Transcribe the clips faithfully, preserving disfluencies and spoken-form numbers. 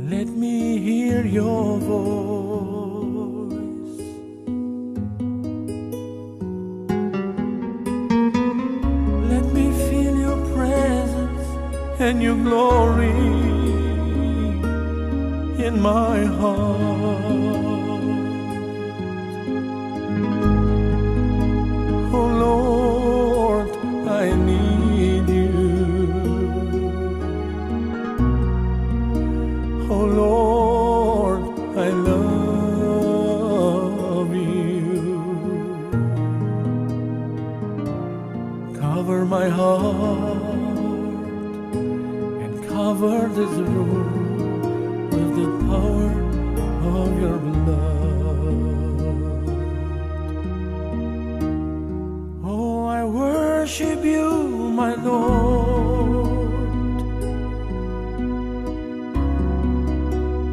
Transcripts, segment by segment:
Let me hear your voice. Let me feel your presence and your glory in my heart. Oh Lord, I need you. Oh Lord, I love you. Cover my heart and cover this room with the power of your blood. Oh, I worship you, my Lord.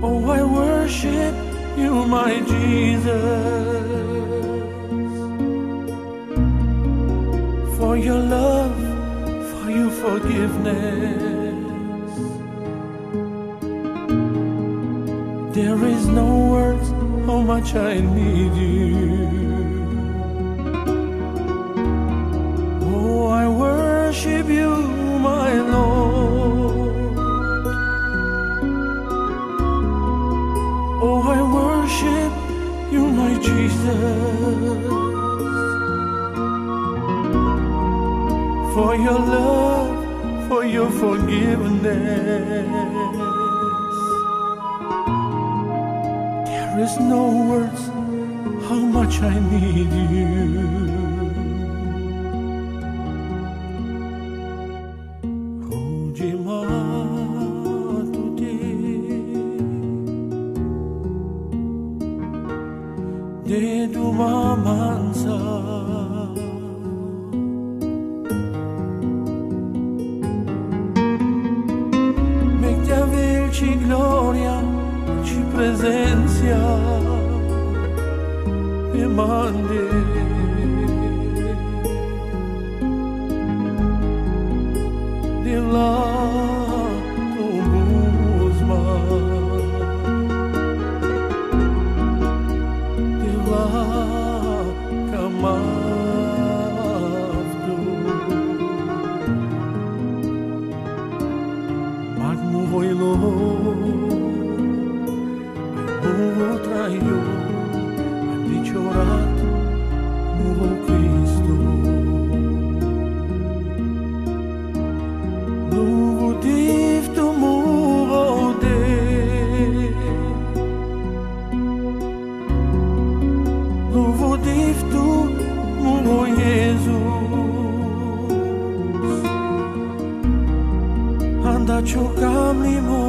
Oh, I worship you, my Jesus, for your love, for your forgiveness. There is no words how much I need you. Oh, I worship you, my Lord. Oh, I worship you, my Jesus, for your love, for your forgiveness. There is no words how much I need you. Hojima tute dedu ma mansa. Mekte avel ci gloria, ci prezensia pe mande. Devla, tu buzma. Devla, ka maf du. Mak mu vo ilo, mak mu vo trayo, andi çorat mu vo Kristu. Nuvu diftu mu vo de. Nuvu diftu mu vo Yezus. Anda čokam li mo,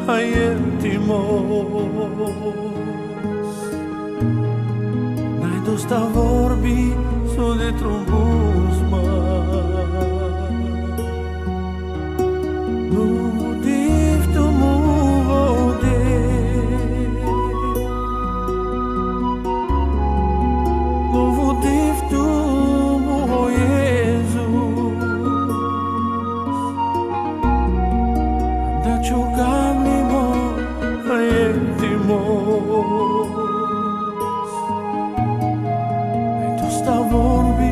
a jem ti mos. Naj dosta vorbi so de trun buzma. Nuvu diftu mu vo de. Nuvu diftu mu vo Yezus. Anda čokam li mo, a jem ti mos. Naj dosta vorbi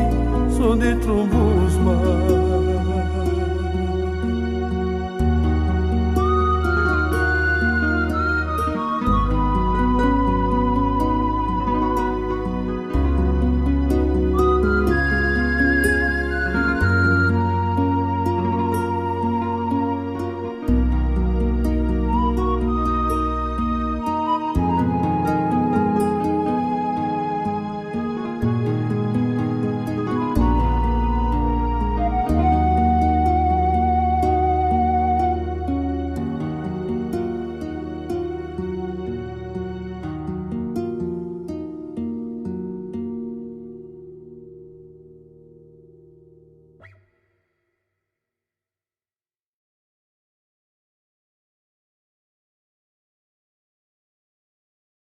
so de trun